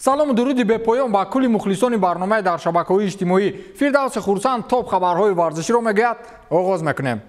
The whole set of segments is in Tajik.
Салому дуруди бепоён ба кулли мухлисони барномаи дар шабакаҳои иҷтимоӣ. Фирдавси Хурсанд топ хабарҳои варзиширо мегӯяд. Оғоз мекунем.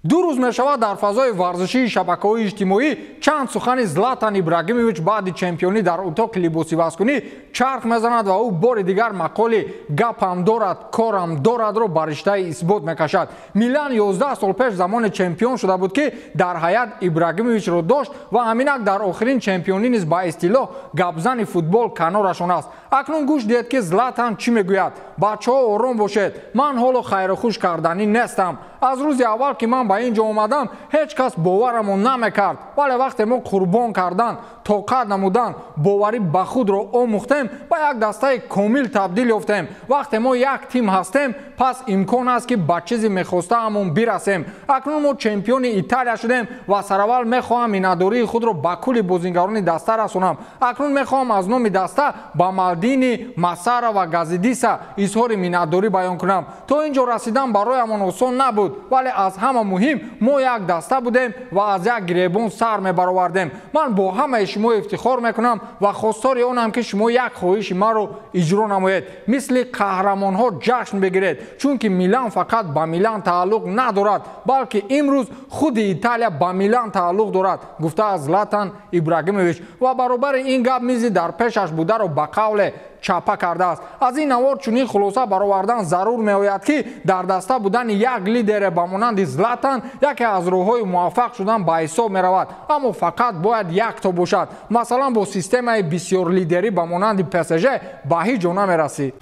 Ду рӯз мешавад дар фазои варзишии шабакаҳои иҷтимоӣ чанд сухани Златан Ибрагимович баъди чемпионӣ дар утоқи либосивазкунӣ чарх мезанад ва ӯ бори дигар мақоли «гапам дорад, корам дорад»-ро ба риштаи исбот мекашад. Милан 11 сол пеш замоне чемпион шуда буд, ки дар ҳайат Ибрагимовичро дошт ва ҳаминак дар охирин чемпионӣ низ ба истилоҳ гапзани футбол канорашон аст. Акнун гӯш диҳед, ки Златан чӣ мегӯяд. «Бачаҳо, ором бошед, ман ҳоло хайрухуш карданӣ нестам. Аз рӯзи аввал, ки ман ба ин ҷо омадам, ҳеҷ кас боварамон намекард, вале вақте мо қурбон кардан, тоқат намудан, боварӣ ба худро омӯхтем, ба як дастаи комил табдил ёфтем. Вақте мо як тим ҳастем, пас имкон аст, ки ба чизе мехостаамон бирасем. Акнун мо чемпиони Италия шудем ва сараввал мехоҳам миннатдории худро ба кулли бозингарони даста расонам. Акнун мехоҳам аз номи даста ба Малдини, Масара ва Газидиса изҳори миннатдорӣ баён кунам. То ин ҷо расидан бароямон осон набуд, вале аз ҳама муҳим мо як даста будем ва аз як гиребон сар мебаровардем. Ман бо ҳамаи шумо ифтихор мекунам ва хостори онам, ки шумо як хоҳиши маро иҷро намоед: мисли қаҳрамонҳо ҷашн бигиред, чунки Милан фақат ба Милан тааллуқ надорад, балки имрӯз худи Италия ба Милан тааллуқ дорад», гуфтааст Златан Ибрагимович ва баробари ин гап мизи дар пешаш бударо ба қавле чапа кардааст. Аз ин навор чунин хулоса баровардан зарур меояд, ки дар даста будани як лидере ба монанди Златан яке аз роҳҳои муваффақ шудан ба ҳисоб меравад, аммо фақат бояд якто бошад. Масалан, бо системаи бисёрлидерӣ ба монанди ПСЖ ба ҳеҷ ҷо намерасид.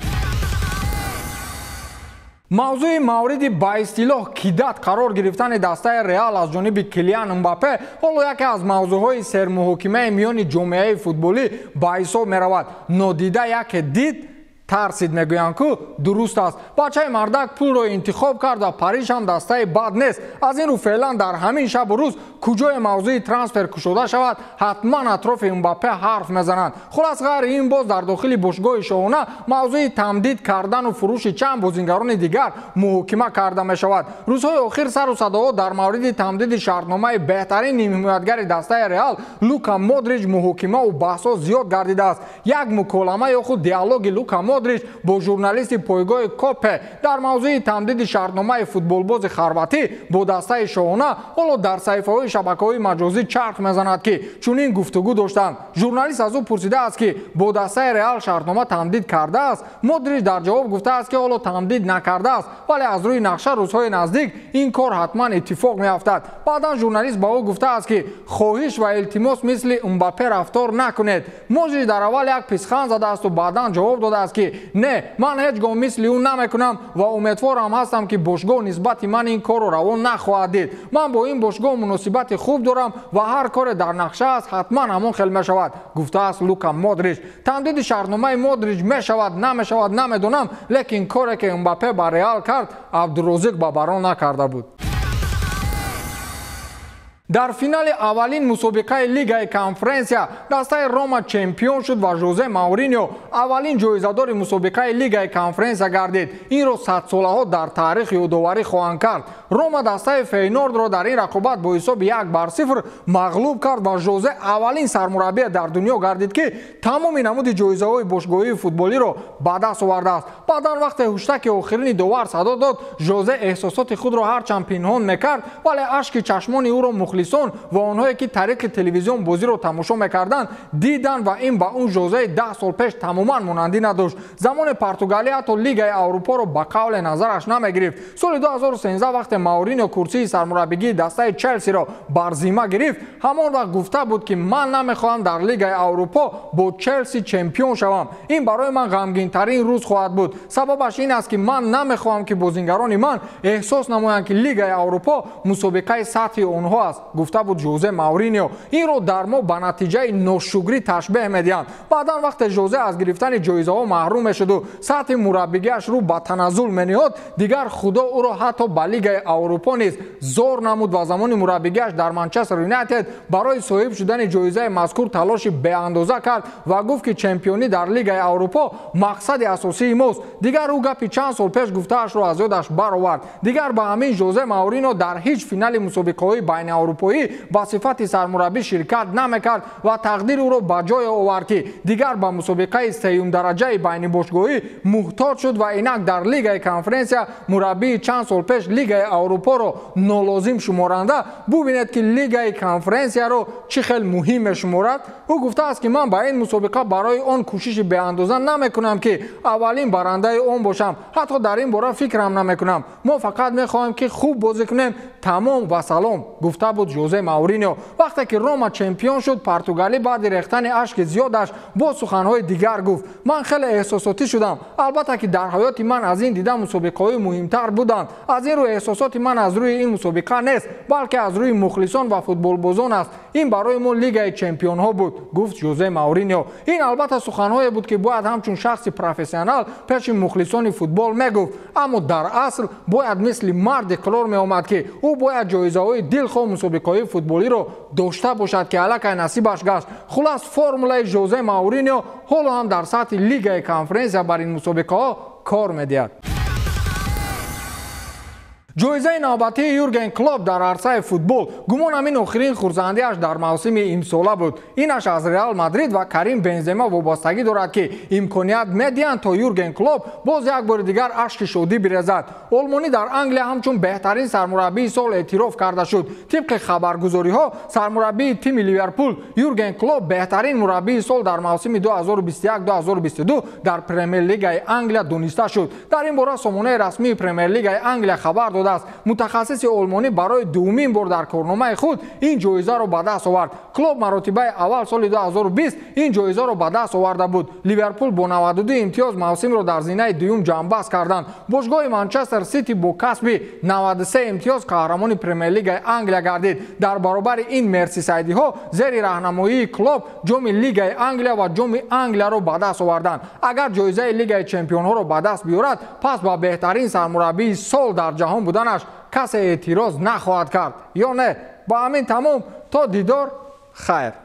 Мавзӯи мавриди ба истилоҳ кидат қарор гирифтани дастаи Реал аз ҷониби Килиан Мбаппе ҳоло яке аз мавзӯъҳои сермуҳокимаи миёни ҷомеаи футболӣ ба ҳисоб меравад. Нодида яке дид, тарсид, мегӯянд ку дуруст аст. Бачаи мардак пулро интихоб кард ва Париж ҳам дастаи бад нест. Аз ин рӯ феълан дар ҳамин шабу рӯз куҷое мавзӯи трансфер кушода шавад, ҳатман атрофи Мбаппе ҳарф мезананд. Хулас, ғайри ин боз дар дохили бошгоҳи шоҳона мавзӯи тамдид кардану фурӯши чанд бозингарони дигар муҳокима карда мешавад. Рӯзҳои охир сару садоҳо дар мавриди тамдиди шартномаи беҳтарин нимҳимоятгари дастаи Реал Лука Модрич муҳокимаву баҳсҳо зиёд гардидааст. Як муколама ё худ диалоги Лука Модрич бо журналисти пойгоҳи Копе дар мавзӯи тамдиди шартномаи футболбози хорватӣ бо дастаи шоҳона ҳоло дар саҳифаҳои шабакаҳои маҷозӣ чарх мезанад, ки чунин гуфтугӯ доштанд. Журналист аз ӯ пурсидааст, ки бо дастаи Реал шартнома тамдид кардааст. Модрич дар ҷавоб гуфтааст, ки ҳоло тамдид накардааст, вале аз рӯи нақша рӯзҳои наздик ин кор ҳатман иттифоқ меафтад. Баъдан журналист ба ӯ гуфтааст, ки хоҳиш ва илтимос, мисли Мбаппе рафтор накунед. Модрич дар аввал як писхан задаасту баъдан ҷавоб додааст, ки не, ман ҳеҷ гоҳ мисли ӯ намекунам ва умедворам ҳастам, ки бошгоҳ нисбати ман ин корро равон нахоҳад дид. Ман бо ин бошгоҳ муносибати хуб дорам ва ҳар коре дар нақша аст, ҳатман ҳамон хел мешавад, гуфтааст Лука Модрич. Тамдиди шартномаи Модрич мешавад, намешавад, намедонам, лекин коре ки Мбаппе ба Реал кард, Абдурозиқ ба барон накарда буд. Дар финали аввалин мусобиқаи Лигаи Конференсия дастаи Рома чемпион шуд ва Жозе Мауриньо аввалин ҷоизадори мусобиқаи Лигаи Конференсия гардид. Инро садсолаҳо дар таърих ёдоварӣ хоҳанд кард. Рома дастаи Фейнордро дар ин рақобат бо ҳисоби 1-0 мағлуб кард ва Жозе аввалин сармураббие дар дунё гардид, ки тамоми намуди ҷоизаҳои бошгоҳии футболиро ба даст овардааст. Баъдан вақте ҳуштаки охирини довар садо дод, Жозе эҳсосоти худро ҳарчанд пинҳон мекард, вале ашки чашмони ӯро мухлисон ва онҳое, ки тариқи телевизион бозиро тамошо мекарданд, диданд ва ин ба он Жозеи 10 сол пеш тамоман монандӣ надошт. Замони Португалия ҳатто Лигаи Аврупоро ба қавле назараш намегирифт. Соли 2013 вақте Мауриньо курсии сармураббигии дастаи Челсиро бар зимма гирифт, ҳамон вақт гуфта буд, ки ман намехоҳам дар Лигаи Аврупо бо Челси чемпион шавам. Ин барои ман ғамгинтарин рӯз хоҳад буд. Сабабаш ин аст, ки ман намехоҳам, ки бозингарони ман эҳсос намоянд, ки Лигаи Аврупо мусобиқаи сатҳи онҳо аст, гуфта буд Жозе Мауриньо. Инро дар мо ба натиҷаи ношукрӣ ташбеҳ медиҳанд. Баъдан вақте Жозе аз гирифтани ҷоизаҳо маҳрум мешуду сатҳи мураббигиаш рӯ ба таназзул мениҳод, дигар Худо ӯро ҳатто ба Лигаи Аврупо низ зор намуд ва замони мураббигиаш дар Манчестер Юнайтед барои соҳиб шудани ҷоизаи мазкур талоши беандоза кард ва гуфт, ки чемпионӣ дар Лигаи Аврупо мақсади асосии мост. Дигар ӯ гапи чанд сол пеш гуфтаашро аз ёдаш баровард. Дигар ба ҳамин Жозе Мауриньо дар ҳеҷ финали мусобиқаҳои байниаврупоӣ Аврупоӣ ба сифати сармураббӣ ширкат намекард ва тақдир ӯро ба ҷое овард, ки дигар ба мусобиқаи сеюмдараҷаи байнибошгоҳӣ муҳтоҷ шуд ва инак дар Лигаи Конференсия мураббии чанд сол пеш Лигаи Аврупоро нолозим шуморанда, бубинед, ки Лигаи Конференсияро чӣ хел муҳим мешуморад. Ӯ гуфтааст, ки ман ба ин мусобиқа барои он кӯшиши беандоза намекунам, ки аввалин барандаи он бошам. Ҳатто дар ин бора фикрам намекунам. Мо фақат мехоҳем, ки хуб бозӣ кунем. Тамом ва салом, гуфта буд Жозе Мауриньо. Вақте ки Рома чемпион шуд, португалӣ баъди рехтани ашки зиёдаш бо суханҳои дигар гуфт: ман хеле эҳсосотӣ шудам. Албатта, ки дар ҳаёти ман аз ин дида мусобиқаҳои муҳимтар буданд. Аз ин рӯ эҳсосоти ман аз рӯи ин мусобиқа нест, балки аз рӯи мухлисон ва футболбозон аст. Ин барои мо Лигаи чемпионҳо буд, гуфт Жозе Мауриньо. Ин албатта суханҳое буд, ки бояд ҳамчун шахси профессионал пеши мухлисони футбол мегуфт, аммо дар асл бояд мисли мард иқрор меомад, ки ӯ бояд ҷоизаҳои дилхоҳ мусобиқаҳои футболиро дошта бошад, ки аллакай насибаш гашт. Хулас, формулаи Жозе Мауриньо ҳоло ҳам дар сатҳи Лигаи Конференсия бар ин мусобиқаҳо кор медиҳад. Ҷоизаи навбатии Юрген Клоп дар арсаи футбол гумонам ин охирин хурсандиаш дар мавсими имсола буд. Инаш аз Реал Мадрид ва Карим Бензема вобастагӣ дорад, ки имконият медиҳанд, то Юрген Клоп боз як бори дигар ашки шодӣ бирезад. Олмонӣ дар Англия ҳамчун беҳтарин сармураббии сол эътироф карда шуд. Тибқи хабаргузориҳо, сармураббии тими Ливерпул Юрген Клоп беҳтарин мураббии сол дар мавсими 2021-2022 дар Премер-лигаи Англия дониста шуд. Дар ин бора сомонаи расмии Премер-лигаи Англия хабар дод. Мутахассиси олмонӣ барои дуввумин бор дар корномаи худ ин ҷоизаро ба даст овард. Клоп маротибаи аввал соли 2020 ин ҷоизаро ба даст оварда буд. Ливерпул бо 92 имтиёз мавсимро дар зинаи дуюм ҷамъбаст карданд. Бошгоҳи Манчестер Сити бо касби 93 имтиёз қаҳрамони Премер-лигаи Англия гардид. Дар баробари ин мерсисайдиҳо зери раҳнамоии Клоп ҷоми Лигаи Англия ва ҷоми Англияро ба даст оварданд. Агар ҷоизаи Лигаи чемпионҳоро ба даст биёрад, пас ба беҳтарин сармураббии сол дар ҷаҳон буданаш касе эътироз нахоҳад кард. Ё не? Ба ҳамин тамом, то дидор, хайр.